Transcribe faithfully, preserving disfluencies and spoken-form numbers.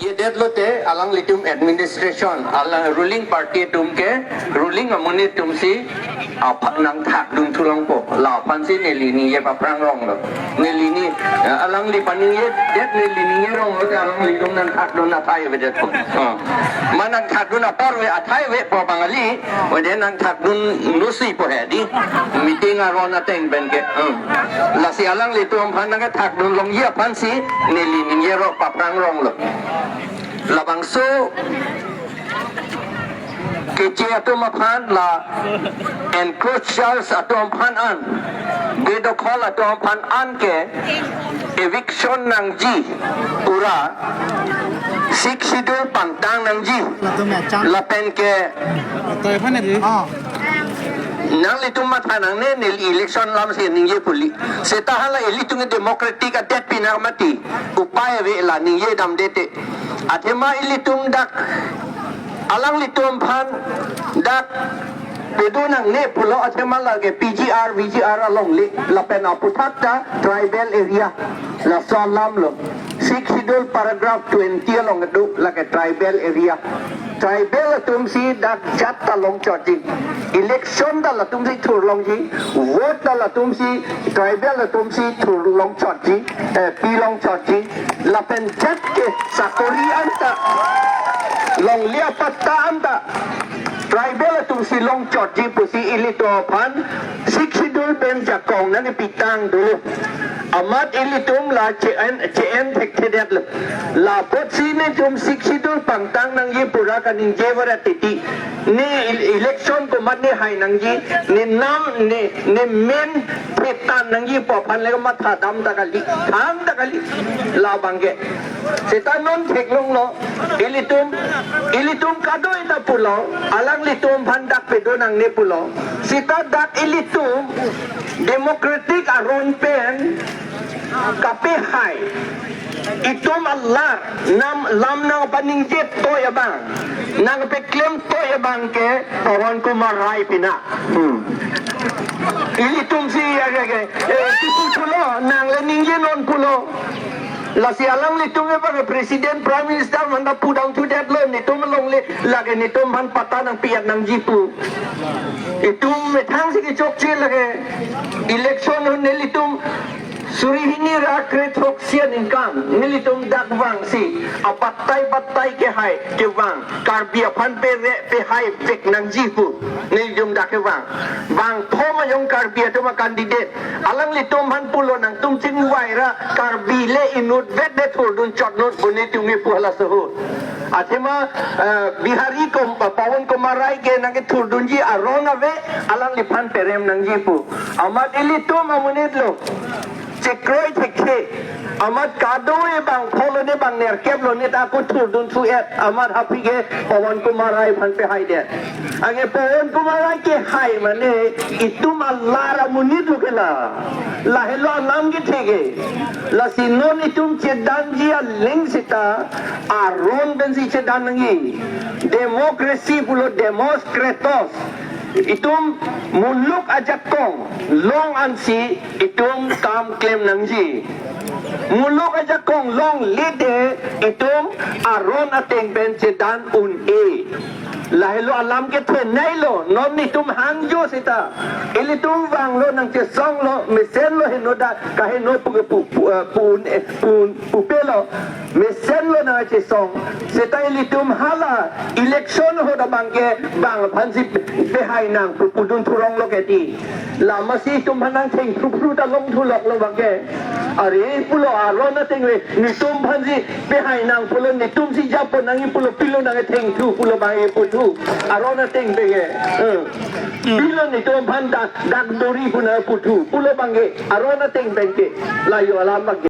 Ye det lote alanglitum administration, alang ruling party atum ke, ruling amonit atum si aphan nangthakdun thulongpo, la aphan si neli ningje paphrang ronglo. Neli ni, eh, alangli paningje det, neli ningje rong lote alanglitum nangthakdun athai avedetpo. Ah. Ma nangthakdun apor ave, athai avepo bang kali, ode nangthakdun nusi po he di. Meeting aron ateng pen ke. Hmm. Lasi alanglitum aphan nangkethakdun longji aphan si neli ningje ro paphrang ronglo. Labangso keche atum aphan, la encroachers atum aphan an, bedokhol atum aphan an ke eviction nangji, pura Sixth Schedule pangtang nangji. Latum ya chang. Lapen ke Atoi aphan eri. Oh. Nanglitum matha nangne, neli election alam si ningje puli. Seta hala ilitum democratic adet pinang mati. Upai ave, la ningje damde te. Athema ilitum dak, alanglitum aphan dak pedun nangne pulo, athema lake P G R, V G R alongle, lapen aphuthak ta tribal area. Laso alam lo. Sixth Schedule paragraph twenty along kedo lake tribal area. Tribal atum si dak jat ta longchotji. Election ta latum si thurlongji. Vote ta latum si, tribal atum si thurlongchotji. Eh, pilongchotji. Lapen jat ke sakori anta, longle apatta anta tribal atum si longchotji pusi ilitum aphan Sixth Schedule pen jakong nangkepitang dolo. Amat ilitum la che-en, che-en thekthedetlo. La apotsi netum Sixth Schedule pangtang nangji pura kaningje varet titi. Ne el-, election komat ne hai nangji, ne nam, ne, ne men thetan nangji pu aphan le matha dam ta kali, thang ta kali. Labang ke. Seta non theklonglo, ilitum, ilitum kadoi ta pulo, alanglitum aphan dak pedun nangne pulo. Seta dak ilitum democratic aron pen kapehai. Itum alar, nam, lam nangpaningje toi abang, nangpaklem toi abang ke Pawan Kumar Rai pina. Hmm. Ilitum si ya ke, ke, eh, kipu pulo, nang le ningje non pulo. Lasi alanglitum ke bang President, Prime Minister aphan ta pudam thudetlo, netum alongle lake netum aphan patta nangpi-et nangji pu. Itum methang si kechokche lake. Election ahut nelitum suri hini ra kre throksi aningkan nelitum dak vangsi apattai pattai kehai kevang, Karbi aphan pere pehai vek nangji pu nelitum dak kevang. Vangthu ma jong Karbi atum a-candidate, alanglitum aphan pulo nangtum chingvai ra Karbi le inutvet le thurdun chotnon pu netum kipu halaso ahut. Athema, eh, Bihari Kum-, Pawan Kumar Rai ke nangkethurdunji aron ave, alangliphan perem nangji pu. Amat ilitum amonit lo. Chekroi thekthe. Amat kadoi bang phongo ne bang nerkep lo ne ta ako thurdun thu-et. Amat aphi ke Pawan Kumar Rai aphan pehaidet. Anke Pawan Kumar Rai kehai mane itum alar amonit lo ke la. Lahelo alam kethe ke. Lasi non itum chedanji aling seta aron pensi chedan nangji. Democracy pulo demos kratos. Itum muluk ajakong long ansi itum kam klem nangji. Muluk ajakong longle te itum aron ateng pen chedan un-e. Lahelo alam kethenei lo, non itum hangjo seta. Ilitum vanglo nangchesonglo, mesenlo heno dak, kaheno pu, pu, pu, eh, pu, un-e, pu, un-, pupe lo. Mesenlo nangchesong. Seta ilitum hala election ahut abang ke bang aphansi pehai nang pu pudun thurong lo ke ti. Lama si itum aphan nangthengphruphru ta long thulok lo abang ke. Are pulo aron ateng ave, netum aphansi pehai nang pulo, netum si japo nangji pulo, pilo nangthengthu pulo abang ke puthu. Aron ateng ave ke. Eh. Pilo netum aphan dak, dak dori pu nangputhu pulo abang ke. Aron ateng ave ke. La yo alam abang ke.